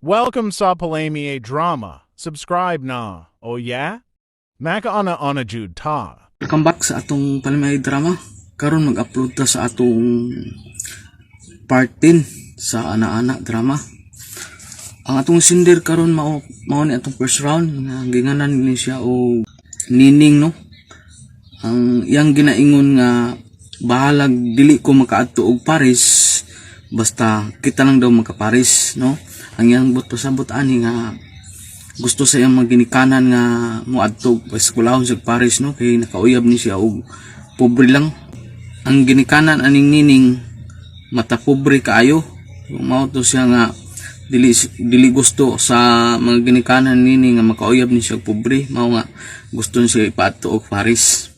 Welcome sa Palami Drama. Subscribe na. Oh yeah? Makaana ana jud ta. Welcome back sa atong Palamay Drama. Karon mag-upload ta sa atong part 10 sa Ana-ana Drama. Ang atong sender karon mao mao ni atong first round nga ginganan ni siya og Nining, no. Ang iyang ginaingon nga bahalag dili ko makaadto og Paris, basta kita lang daw maka Paris, no. Ang iyang buot pasabot ani nga gusto sa iyang mga ginikanan nga moadto og eskwelahon sa Paris, no, kay nakauyab ni siya og pobre lang. Ang ginikanan aning Nining mata pobre kaayo. Mao to siya nga dili dili gusto sa mga ginikanan nini nga makauyab ni siya og pobre, mao nga gusto ni siya ipaadto og Paris.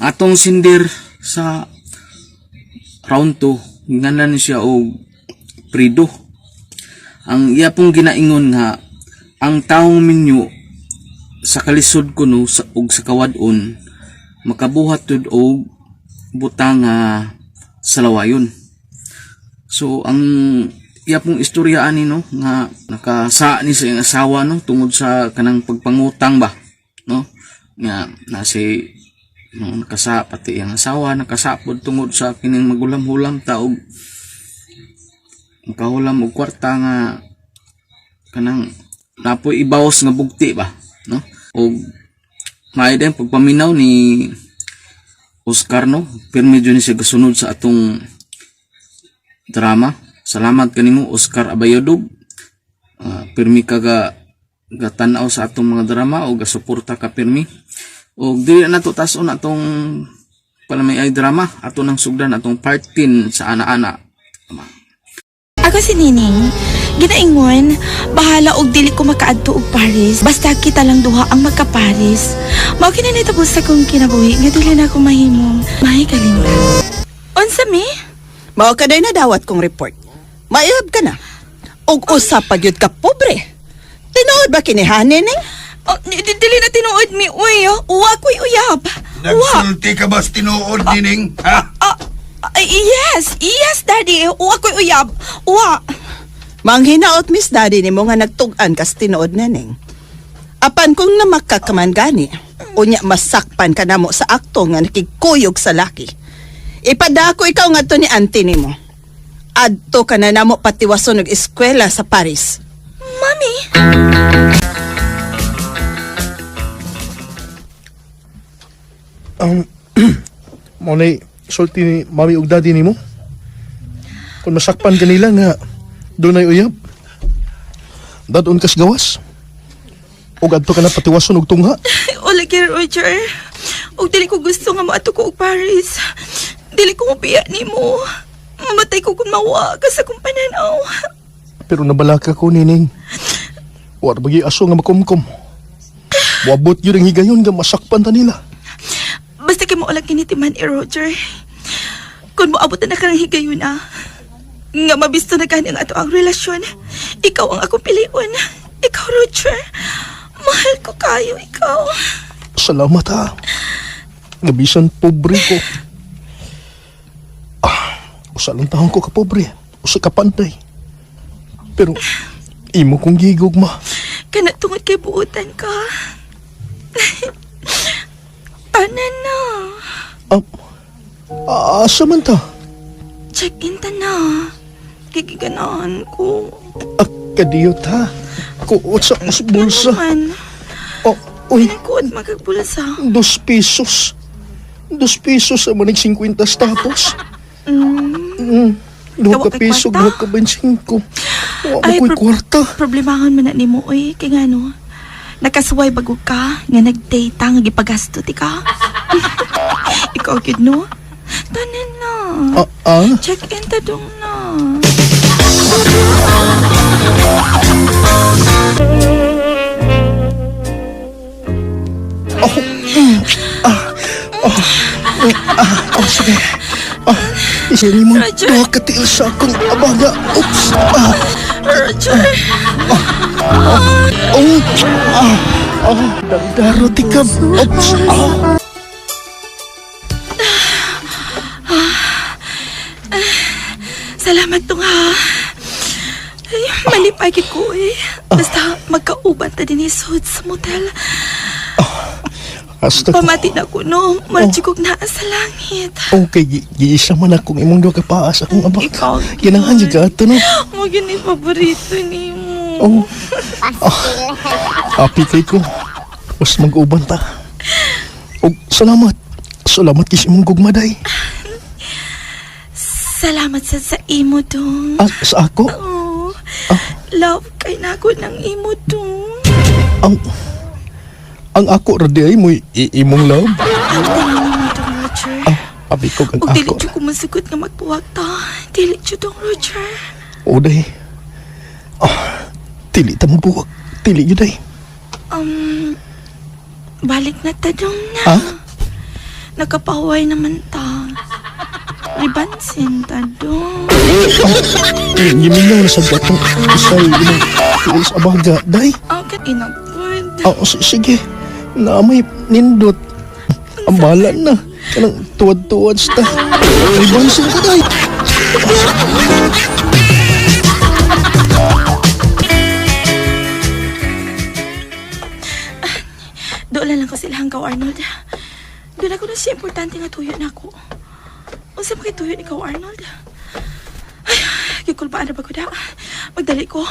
Atong sender sa round 2, ginganan ni siya og Prido. Ang iya pong ginaingon nga ang taong minyo sa kalisod kuno sa ug sa kawad-on makabuhat tud og butang nga salawayon. So ang iya pong istorya ani, no, nga nakasa ni sa iyang asawa, no, tungod sa kanang pagpangutang ba, no, nga na si, no, nakasa pati iyang asawa, nakasapod tungod sa kining magulam-hulam ta og makahulam og kwarta nga kanang napoy ibawas nga bugti ba, no. Og maayo din pagpaminaw ni Oscar, no, pirmi jud ni siya gasunod sa atong drama. Salamat kanimo, Oscar Abayodog. Pirmi ka ga gatanaw sa atong mga drama o gasuporta ka pirmi. Og dili na to tas-on atong Palamay ay Drama, ato nang sugdan atong part 10 sa Ana-ana. Ako si Nining. Ginaingon, bahala og dili ko makaadto og Paris. Basta kita lang duha ang magka-Paris. Mao kini nitabo sa kong kinabuhi nga dili na ako mahimong mahikalimtan. Unsa mi? Mao ka day nadawat kong report. Maiyab ka na. Og usa pa gyud ka pobre. Tinuod ba kini, Nining? Oh, dili na tinuod mi, uy. Oh. Wa ko'y uyab. Wa. Nagsulti ka ba sa tinuod, Nining? Ha? Ah, ah, yes, yes, Daddy. Wa ko'y uyab. Wa. Manghinaot Miss Daddy nimo nga nagtug-an kas tinuod, Nining. Apan kung namakka ka man gani, unya masakpan ka namo sa akto nga nakigkuyog sa laki. Ipadako ikaw ngadto ni auntie nimo. Adto ka na namo patiwason og eskwela sa Paris. Mami. Ang mao nay sulti ni mami ug daddy nimo. Kung masakpan kanila nga dunay uyab, dadon kas gawas. Ug adto ka na patiwason og tungha. Wala kay Roger. Og dili ko gusto nga moadto ko og Paris. Dili ko mobiya nimo. Mamatay ko kung mawa ka sa akong pananaw. Pero nabalaka ko, Nining. Wa ra bagi aso nga makumkum. Moabot gyud ang higayon nga masakpan ta nila. Basta kay mo lang kinitiman eh, Roger. Kung moabot na karang higayon ah, nga mabisto na gani ang ato ang relasyon, ikaw ang akong piliun. Ikaw, Roger. Mahal ko kayo, ikaw. Salamat ha. Nga bisan pobre ko. Ah, usa lang taon ko ka pobre. Usa ka pantay. Pero imo kong gigugma. Kana tungod kay buutan ka. Tanan na. Ah, asa man ta? Check-in ta na. Kikiganahan ko. Ah, kadiyot ha. Kuot sa mas bulsa. Ano man? Oh, uy, Anong kuot magagbulsa? 2 pesos. 2 pesos sa manig 50 tapos. Duha Tawa ka kay piso, kwarta? 2 ka 25. Wa Ay, mo ko'y kwarta. Problemahan man na nimo, oy. Kay nga no, nakasuway bago ka, nga nag-date ta, nga gipagasto ti ka. Ikaw gyud no? Tanan na. Ah, ah. Check-in ta dong na. Oh, sige. Ah, isili mo. Roger. Duha ka tiil sa akong abaga. Oops. Ah, Roger! oh, ah, oh, daro tikab. Oops. Ah. Salamat tong ha. Ay, malipay gid ko eh. Basta magkauban ta dinhi sud sa motel. Hasta ko. Pamati na ko no. Marchi kog naa sa langit. Okay, giisa man akong imong duha ka paa sa akong abak. Ikaw, Ginahan jud ka ato no. Mo gini paborito nimo. Oh. Ah, happy kay ko. Mas mag-uban ta. Og salamat. Salamat kay sa imong gugma day. Salamat sa imo dong. Ah, sa ako Oh, love kay nako ng imo dong. Ang ako ra di ay mo imong love. Ang tingin nimo dong, Roger. Ah, abi ko ang Ug dili ako. jud ko masugot nga magbuwag ta. Dili jud dong, Roger. O day. Ah, dili ta mabuwag. Dili gyud day. Balik na ta dong na. Ah? Nakapahuway naman ta. Ribansin ta dong. Giminaw na sa gatong isay imong tiil sa abaga day. Ang kan inagpud. Ah, sige. Na may nindot. Ang bahala na. Kanang tuwad-tuwad ta. Ribansin ko day. Doon lang ko sila hanggaw, Arnold. Doon ako na siya importante nga tuyo na ako. Unsa man kay tuyo ikaw, Arnold? Ay, gikulbaan na ba ko da? Magdali ko.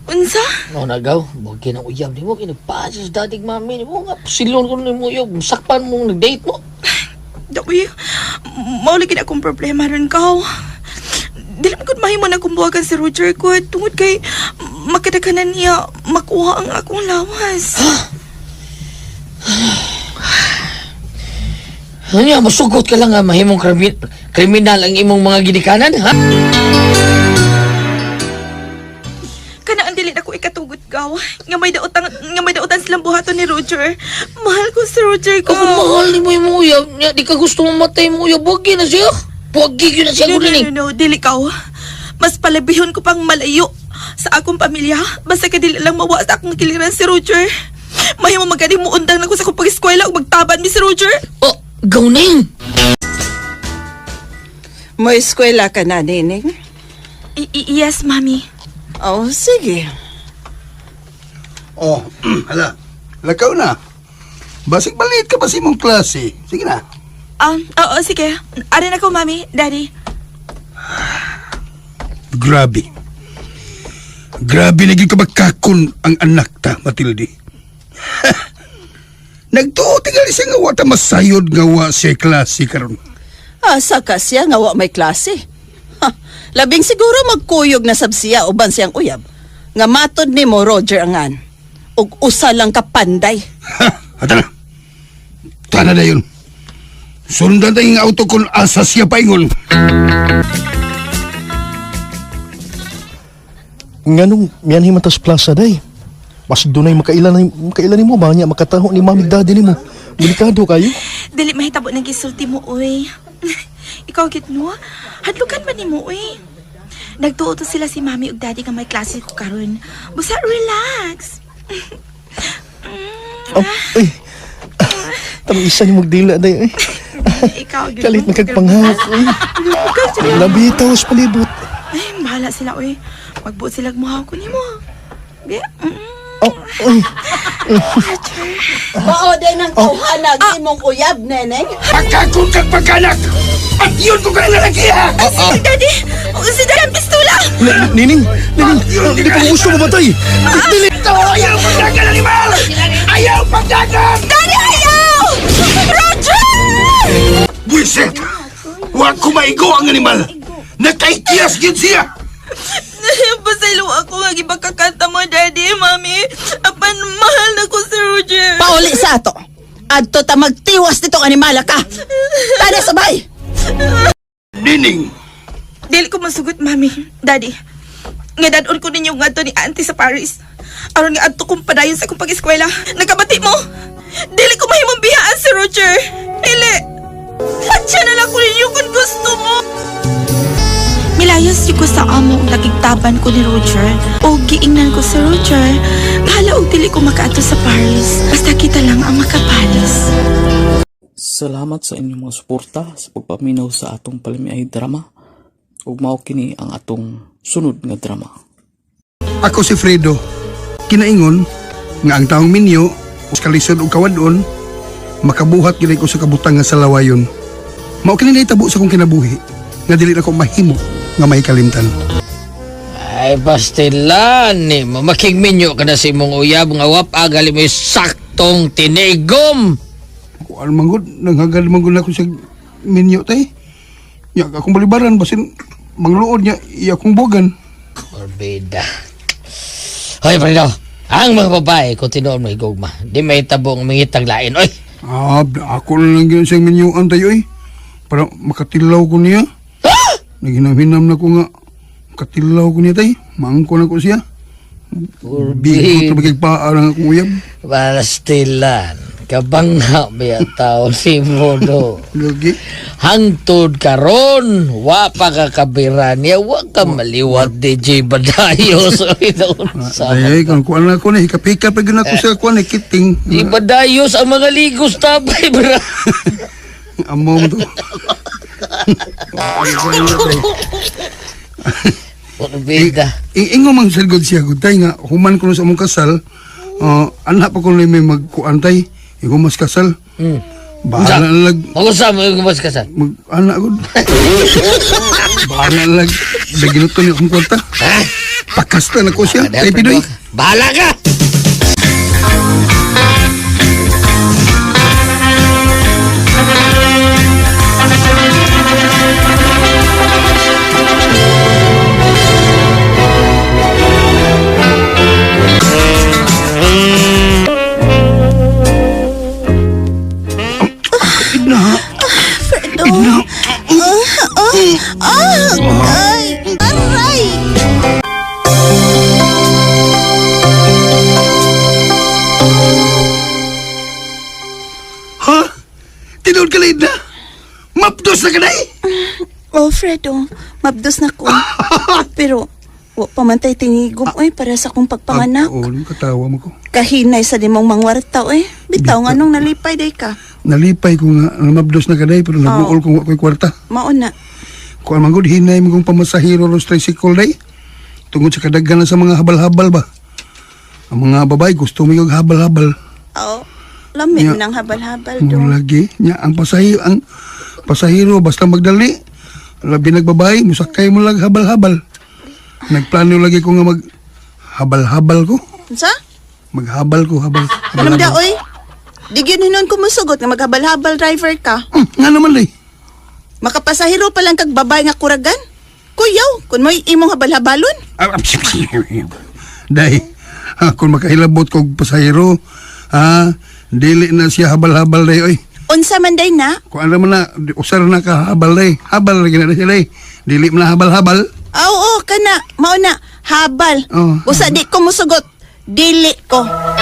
Unsa? No, nagaw. Huwag kinang uyab ni mo. Kinagpaasa sa dating mami ni mo. Nga, silon ko ni mo uyab. Sakpan mong nag-date mo. Dawi, mauli gid akong problema ron kaw. Dili man gud mahimo na kumbuhagan si Roger ko tungod kay makadaghanan niya makuha ang akong lawas. Ano niya, masugot ka lang nga. Mahimong kriminal ang imong mga ginikanan, ha? Kana ang dili na ko ikatugot gaw. Nga may dautan silang buhaton ni Roger. Mahal ko si Roger ko. Kung mahal ni mo yung uyab, niya, di ka gusto mamatay mo uyab, huwag na siya. Huwag yun na siya, No, no, gulining. no, no, dili kaw. Mas palabihon ko pang malayo sa akong pamilya. Basta ka dili lang mawa sa akong kiliran si Roger. Mahimo magani mo undang na ko sa akong pag-eskwela ug magtaban mi si Roger. Oh, gawning. Mo eskwela ka na, Nining? Yes, mami. Oh, sige. Oh, hala. Lakaw na. Basig maliit ka pa sa imong klase. Sige na. Oo, sige. Arin ako, mami, daddy. Grabe. Grabe na gyud ka magkakon ang anak ta, Matilde. Nagtuo tingali siya nga wa ta masayod nga wa siya klase karon. Asa ka siya nga wa may klase. Ha, labing siguro magkuyog na sab siya uban siyang uyab. Nga matod nimo Roger angan. Ug usa lang ka panday. Ha, ata na. Tana na yun. Sundan tayong auto kung asa siya paingon. Nganong miyanhi man tas plaza day. Mas dunay makaila nimo ba niya makataho ni mami daddy nimo. Delikado kayo. Dili mahitabo ng gisulti mo, oy. Ikaw gid no? Hadlukan ba nimo, oy? Nagtuo to sila si mami ug daddy nga may klase ko karon. Busa relax. Oh, uy. Tama isa ni magdila day. Eh. Ikaw gid. Kalit na kag panghawak. Uy. Labitaw sa palibot. Ay, bahala sila, oy. Magbuot sila muhaw ko nimo. Bi. Oh, uy. Roger. Mao din ang kuhanag imong uyab, Neneng. Pagkakon kag pagkanak! At yun ko ka lalaki ha! Si daddy! Oh, si daddy ang pistola! Nining, Nining, di pa ko gusto mamatay. Dili. Ayaw pagdagan animal! Ayaw pagdagan! Daddy, ayaw! Roger! Buisit! Wa ko maigo ang animal! Nakaitiyas gid siya! Pasaylo ako nga gibakakanta mo, daddy, mami. Apan, mahal na ko si Roger. Pauli sa ato. Adto ta magtiwas nitong animala ka. Tana sabay. Nining! Dili ko masugot, mami. Daddy, nga dadon ko ninyo nga ni auntie sa Paris. Aron nga adto kong padayon sa akong pag-eskwela. Nagkabati mo! Dili ko mahimong biyaan si Roger. Dili! At siya na lang ko ninyo kung gusto mo. Milayas ko sa amo ang nakigtaban ko ni Roger. O giingnan ko si Roger. Bahala og dili ko makaadto sa Paris. Basta kita lang ang makapalis. Salamat sa inyong mga suporta sa pagpaminaw sa atong palamiay drama. Ug mao kini ang atong sunod nga drama. Ako si Fredo. Kinaingon nga ang taong minyo kalisod og kawadon makabuhat gid ko sa kabutang nga salawayon. Mao kini nahitabo sa akong kinabuhi nga dili na ko mahimo nga mahikalimtan. Ay, pastilan ni mo. Makigminyo ka na sa imong uyab nga wap agali mo yung saktong tinigom. Kuan man gud, nanghagal man gud ako sa minyo tay. Nya akong balibaran basin mangluod niya iya akong bogan. Morbida. Hoy, Fredo. Ang mga babae, kung tinuon mo higugma, di may tabong mingitag lain. Oy! Ah, ako na lang gyud sa minyuan tayo eh. Para makatilaw ko niya. Naghinam-hinam na ko nga katilaw ko niya tay. Maangko na ko siya. Bigo ito paa lang akong uyab. Pastilan. Kabangha biya tao si Modo. Lagi. Hangtod karon, wa pa ka kabira niya, wa ka maliwat DJ Badayos. Oy, sa Ay, kung kuan na ako na, hikap-hikap pa gyud ako sa kuan eh, kiting. Di Badayos ang mga ligos tabay, bra. Amo mo to. Morbida. Ingo mang silgod siya gud tay nga human ko na sa among kasal. Anak pa ko na may magkuan tay. Ingo mas kasal. Bahala na lag Mag-usap mo yung mas kasal. mag anak gud. Bahala na lag daginuto niya akong kwarta. Ha? Pakasta na ko siya. Tay Pidoy. Bahala ka! Idna. Fredo. Idna. Ah, ay, aray! Ha? Tinuod ka na Idna. Mapdos na ka day. Oh, Fredo, mabdos na ko. Pero, wa pa man tay tinigom, oy, para sa akong pagpanganak. Oo, katawa mo ko. Kahinay sa dimong mangwarta, oy. Bitaw nga nung nalipay day ka. Nalipay ko nga namabdos na kaday pero naguol ko wa ko'y kwarta. Mauna. Kuan man gud hinay mo kong pamasahero ros tricycle day. Tungod sa kadaghanan sa mga habal-habal ba. Ang mga babae gusto mo yung habal-habal. Oh, lami Yeah. nang habal-habal do. Mo lagi nya ang pasahero basta magdali. Labi nagbabae musakay mo lang habal-habal. Nagplano lagi ko nga mag habal-habal ko. Unsa? Maghabal ko habal. Alam da habal-habal. oy. Di gyud hinon ko musugot nga maghabal-habal driver ka. Nga naman day. Makapasahero pa lang kag babae nga kuragan. Kuyaw, kun mo'y imong habal-habalon. Ah, Day, ha, kung makahilabot kog pasahero, ha, dili na siya habal-habal day oy. Unsa man day na? Kung ano man na, usar na ka habal day. Habal lagi na siya day. Dili man na habal-habal. Ah, Oo, kana, mao na, habal. Oh. Usa di ko musugot. Dili ko. Ah!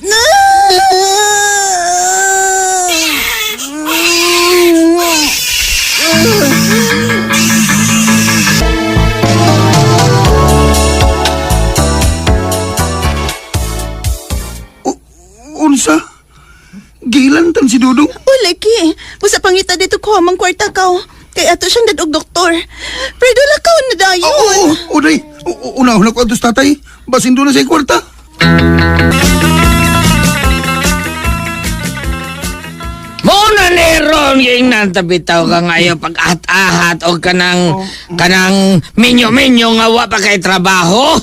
Ah! Unsa? Gilantan si Dudong. O, lagi. Busa pangita dito ko amang kwarta ka. oh. Kay ato siyang dadog doktor. Pero lakaw na dayon. Oo, oo, oo, day. Una-una ko atos tatay. Basin doon na sa kwarta. Muna ni Ron yung nantabitaw ka ngayon pag-ahat-ahat o kanang kanang minyo-minyo nga wa pa kay trabaho.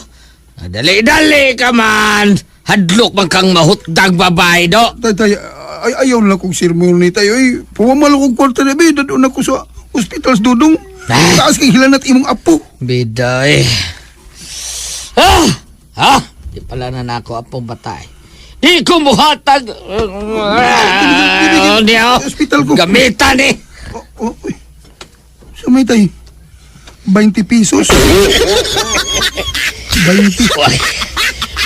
Dali-dali ka man. Hadlok man kang mahutdag babae do. Tay, tay, ay, ayaw na kong sermon ni tayo. Ay, pumamal akong kwarta na, be. Dadun ako sa ospital sa Dudong. Ah. Taas kay hilanat imong apo. Biday. Ah! Ah! Di pala na nako apong batay. Di ko muhatag. Ah, Di ako. Ospital ko. Gamitan eh. Oh, oh, uy. Sumay tay. 20 pesos. 20.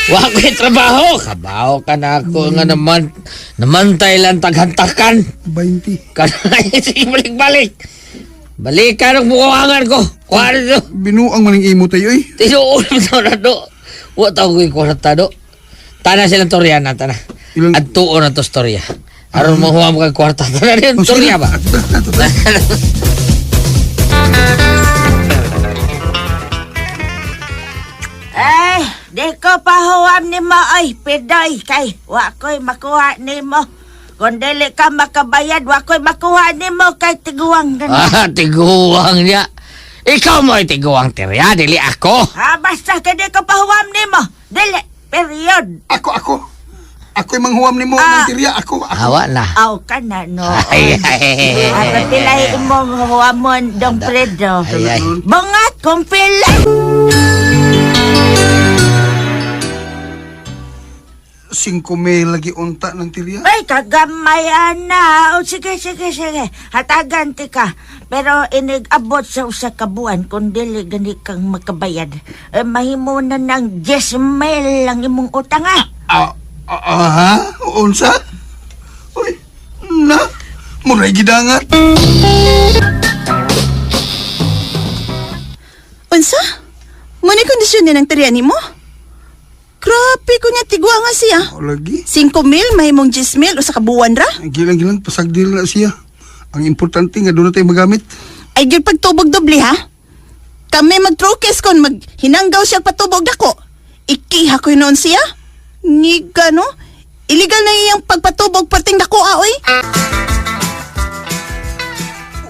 Wa ko yung trabaho. Kabaho ka na ako nga naman. Namantay lang taghantakan. 20. Kanay, sige, balik-balik. Balikan ang buwangan ko. Kuha na ito. Binuang man ang imo tayo eh. Tinuon mo na do. Wa tao ko'y kwarta do. Tana silang torya na, tana. Ilang- Adtuon na to storya. Aron mo huwam kag kwarta. Tara din, Oh, sige turya na. ba? Ato ta, ato ta. Ay, di ko pahuwam ni mo, oy, pidoy, kay wa ko'y makuha ni mo. Kung dili ka makabayad, wa ko'y makuha ni mo kay tiguang gani. Ah, tiguang niya. Ikaw mo ay tiguang tirya, dili ako. Ah, basta kay di ko pahuwam ni mo. Dili, period. Ako, ako. Ako'y manghuwam nimo Ah. ng tirya. Ako, ako. Awa na. Aw ka na, no. Ay, ay, ay, Ay, pilay imong huwamon, Dong Fredo. Ay, ay. Bungat, kumpila. 5,000 lagi unta ng tirya. Ay, kagamay, ana. O, sige, sige, sige. Hatagan ti ka. Pero inig-abot sa usa ka buwan kung dili gani kang makabayad. Eh, mahimo na ng 10 mil ang imong utang, ah. Ah, ah, ah, ha? Unsa? Uy, na. Muray gidangat. Unsa? Mo ni kondisyon ni ng tirya nimo? Grabe ko niya tigwa nga siya. O lagi. 5,000 mahimong 10,000 usa ka buwan ra. Gilang-gilang pasagdil na siya. Ang importante nga doon na tayo magamit. Ay gyud pagtubog doble ha. Kami magtrokes kon maghinanggaw siya patubog dako. Ikiha ko noon siya. Ngiga no? Illegal na iyang pagpatubog perting dako ah, oy.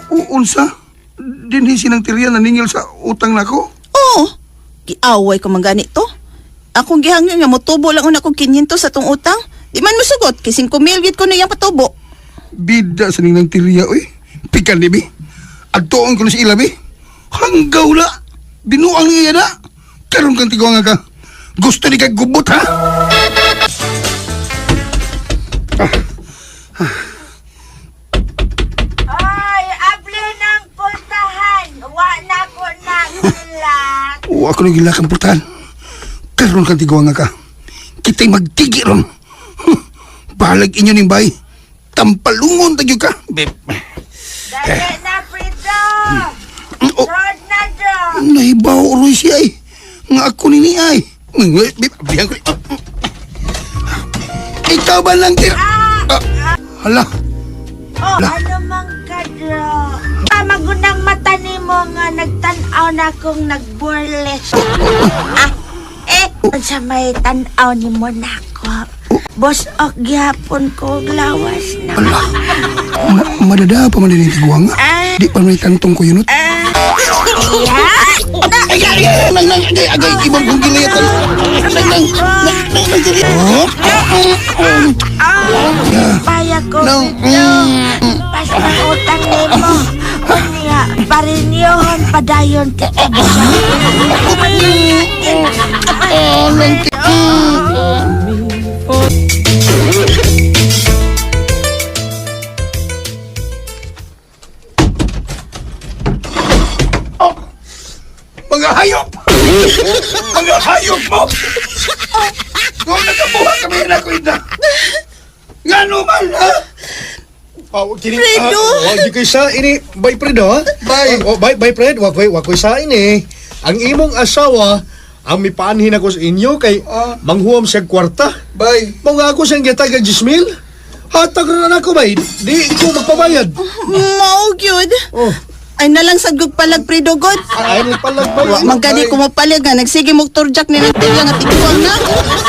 O, unsa? Dinhi sinang tirya naningil sa utang nako. Oo. Giaway ko man gani to. Akong gihangyo nga motubo lang una kog 500 sa tong utang. Di man mosugot kay 5,000 gid ko na iyang patubo. Bida sa ning tirya oy. Pikan ni bi. Adtoon ko na si ila bi. Hanggaw na. Binuang niya na. Karon kang tigwa nga ka. Gusto ni kag gubot ha? Ay, abli ng pultahan. Wa na ko na kilak. O ako nang gilakang putahan. Karon kang tigwa nga ka. Kita'y magtigi ron. Huh. Balag inyo ning bay. Tampalungon tagyo ka. Beb. Dali na, Fredo. Oh, Rod na, do. nahibaw uroy siya ay. Nga ako ni ni ay. Beb, ablihan ko ni. Ikaw ba lang tira? Ah, hala. Oh, ano man ka, Dro? Magunang mata ni mo nga nagtan-aw na akong nagburles. Ah, eh, sa may tan-aw ni mo nako. Boss, ok, gihapon ko og lawas na. Ala. Madada pa man din yung tiguang. Ah. Di pa man tantong ko yunot. Yeah? Ay, ay, ay, nang, nang, agay, agay, ibang kong gilayatan. Nang, nang, nang, nang, nang, tiri. Oh, Ah, Paya ko, No. Pedro. Basta utang ni mo. Unya, parinyohon padayon kita. Mga hayop! Mga hayop mo! Kung nakabuha kami na ko ina. Nga naman, ha? Ah, kini, Fredo! Ah, wag di koy sa ini, bay Fredo ha? Bay. Oh, bay, bay Fred, wag koy, wag koy sa ini. Ang imong asawa ang mipaanhin ako sa inyo kay Ah. manghuam siya kwarta. Bay. Mao nga ako siyang gitag ang 10,000. Hatag ra na ako bay. Di ko magpabayad. Mao gyud. Oh, Ay nalang sad gug palag Fredo god. ay palag bay. Wa man gani ko mopalag nga nagsige mo turjak ni ng tirya nga tiguang na.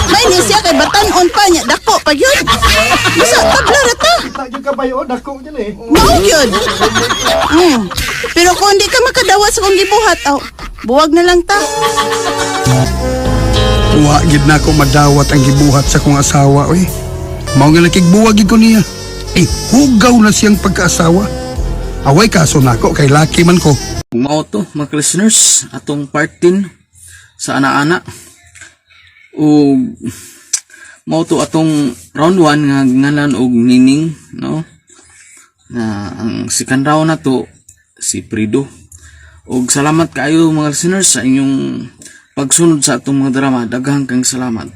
May ni siya kay batan-on pa niya dako pa gyud. Basta tabla ra ta. Kita gyud ka bay oh, dako gyud eh. Mao gyud. Pero kung di ka makadawa sa kong gibuhat, aw, buwag na lang ta. Wa gid na ako madawat ang gibuhat sa kong asawa, oy. Mao nga nakigbuwag gid ko niya. Eh, hugaw na siyang pagkaasawa. Away kaso nako kay laki man ko. Mao to mga listeners atong part 10 sa ana-ana. Ug mao to atong round 1 nga ngalan og Nining, no? Na ang second round na to si Prido. Ug salamat kaayo mga listeners sa inyong pagsunod sa atong mga drama. Daghang kang salamat.